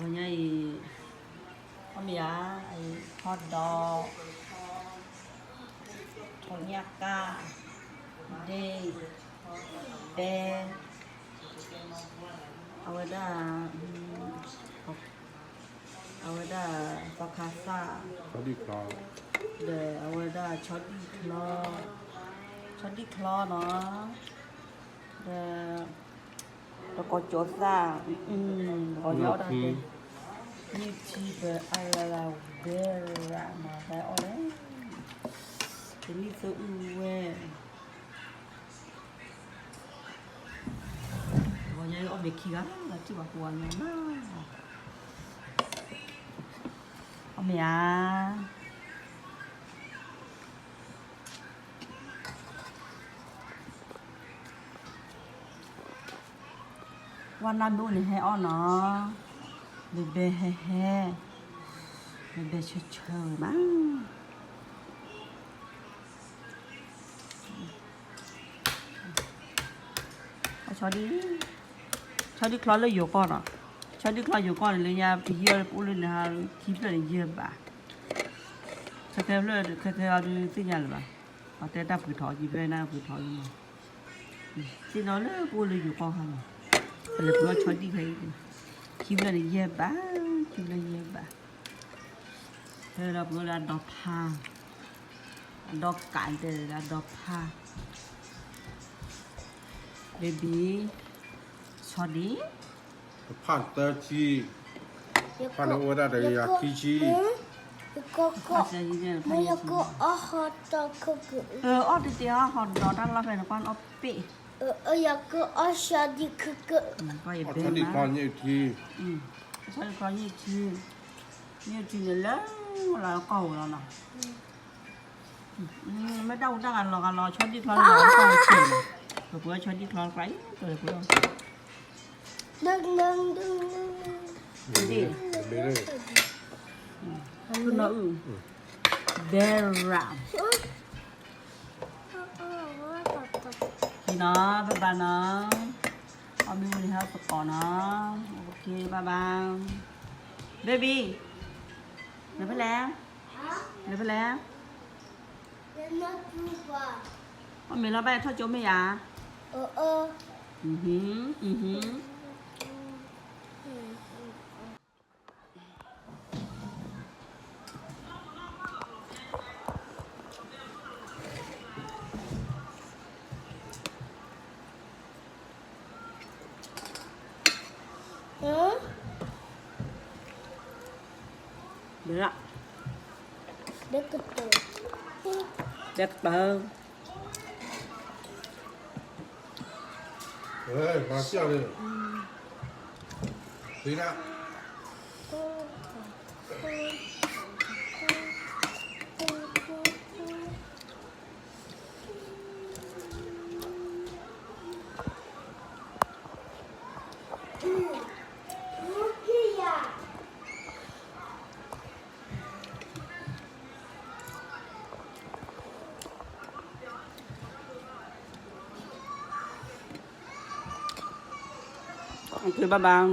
ညါအံၤ အီၣ်မ့ၤဧါ, ဟီၣ်ဒီး ထီၣ်ညၣ်ကၣ် ဒ့ၣ် ပဲ အဝဲဒၣ် အဝဲဒၣ် သီခါစၣ် ဒီးအဝဲဒၣ်ဆီဒံၣ်ချီ ဆီဒံၣ်ချီနီၤ ဒီး တကီကၠီသၣ် ဂီၤညါအီၣ်တၢ်တဲ နံၣ်ထံပအလလၤဘဲရၤမၤသးအီၣ်လဲၣ် တနံၣ်သၢအုၣ်ဝဲ ဂီၤညါအီၣ်မ့ၤခံဂၤ လၢထံၣ်ဘၣ်ပှၤညီနီၤ အီၣ်မ့ၤဧါ ဝါနၢ်ဒိၣ်န့ၣ်ဟဲအီၣ်နီၤ ဘဲဘဲဟဲဟဲ ဘဲဘဲဆၢဆၢဝဲမး ဆီဒံၣ် ဆီဒံၣ်ချီလၢယိၤကီၢ်နီၤ ဆီဒံၣ်ချီယိၤကီၢ်န့ၣ် လၢညါပယီၤပအိၣ်လၢန့ၣ် ခံဖျၢၣ်န့ၣ်ယဲၢ်ဘး ခဲခဲဖျၢၣ် ခဲခဲအံၤဒုးသ့ၣ်ညါလၢၤဘၣ် ပှၤတဲတၢ်ပှ့ၤထီၣ်အီၤ ခံဖျၢၣ်န့ၣ်ပှ့ၤထီၣ်အီၤ သ့ၣ်နီၣ်လၢပအိၣ်လၢယိၤကီၢ်ခါန့ၣ် ပလဲၤပှ့ၤအီၣ်ဆီဒံၣ်ခဲအံၤ ခံဖျၢၣ်န့ၣ်ယဲၢ်ဘး ခံဖျၢၣ်ယဲၢ်ဘး ဖဲဒီးပှ့ၤအီၣ်လၢအဒီဖါ အဒီကးတဲလၢအဒီဖါ baby ဆီဒံၣ် ဖါသၢဆံ ဖါန့ၣ်အိၣ်ဝဲဒၣ်တကယၤခံဆံ ယကအီၣ်တတဲအီၣ်ဟီၣ်ဒီးတၢ်လီၢ်ဖဲန့ၣ် ကွၢ်အီၣ်ပ့ၣ် ယကအီၣ်ဆီဒံၣ်ခံကၢၢ် ဆီဒံၣ်ချီ ဆီဒံၣ်ချီ န့ၣ်လၢလၢကီၢ်ဧိၤလီၤနီၤ မ့ၢ်တၢ်ဟူးတၢ်ဂၤလီၤဂၤလီၤ ဆီဒံၣ်ချီလၢလၢကီၢ်ဧိၤန့ၣ် ပပှ့ၤအီၣ်ဆီဒံၣ်ချီကြၢ်အံၤ ပပှ့ၤအီၣ် ဒ့ၣ် ဒ့ၣ် နီၢ်အုၣ် ဘဲရၤ နီၤ bye bye နီၤ အီၣ်မ့ၤဝံၤန့ၣ်ဟဲသကိးနီၤ okay bye bye baby လဲၤဖဲလဲၣ် လဲၤဖဲလဲၣ် အီၣ်မ့ၤလီၤဘၣ်ထီၣ်ကၠိမ့ၢ်ဧါ ဘဲကတၢၢ် Okay bye bye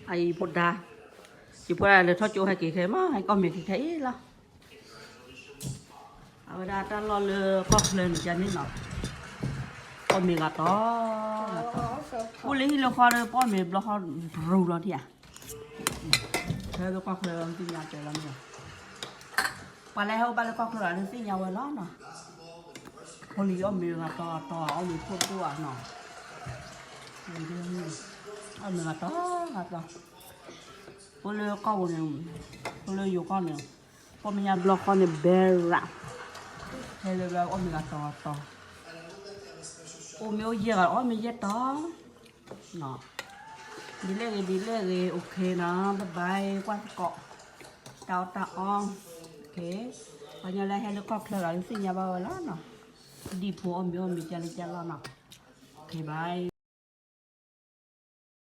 အံၤဖိဒါ ယဖိဒါလဲၤထီၣ်ကၠိဟဲက့ၤခဲမး ဟဲကီၢ်မ့ၢ်က့ၤခဲအံၤလီၤ အဝဲဒၣ်တၢ်လီၢ်လၢကီၢ်ချၢန့ၣ်ကန့ၣ်နီၤ အီၣ်မ့ၤဂၤတီၤ အိၣ်လၢဟံၣ်လၢဃီဒီး ပအီၣ်မ့ၤဘျီဃီ ဘြူၤလီၤထံၣ်ဧါ ဟဲလၢကီၢ်ချၢသ့ၣ်ညါတဲလီၤမ့ၢ် ပှၤလၢဟဲအိၣ်ဘၣ်လၢကီၢ်ချၢဂၤဒုးသ့ၣ်ညါဝဲလီၤနီၤ ဖိလံၤအီၣ်မ့ၤဂၤတီၤဂၤတီၤ အီၣ်မ့ၤဖိဒိၣ်ဧါနီၤ အီၣ်မ့ၤဂၤတီၤဂၤတီၤ ဖိလၢကီၢ်ပူၤန့ၣ် ဖိလၢယိၤကီၢ်န့ၣ် ပီၣ်မ့ၢ်ညါဘျီဃီန့ၣ် ဘဲရး ဟဲလၢဘျီအီၣ်မ့ၤဂၤတီၤဂၤတီၤ အိၣ်မ့ၢ်အိၣ်ယဲၢ်ဂၤ အီၣ်မ့ၢ်ယဲၢ်တီၤ ဒ်လဲၣ်ဂ့ၤ ဒ်လဲၣ်ဂ့ၤ okay နီၤ bye bye ကွၢ်သကိး တၢ်အီၣ်တၢ်အီ okay ပှၤကညီလၢဟဲလၢကီၢ်ချၢဂၤဒုးသ့ၣ်ညါဘၣ်ဝဲလီၤနီၤ ဒ်ဖိအီၣ်မ့ၤအီၣ်မ့ၤကၢ်လၢကၢ်လီၤနီၤ okay bye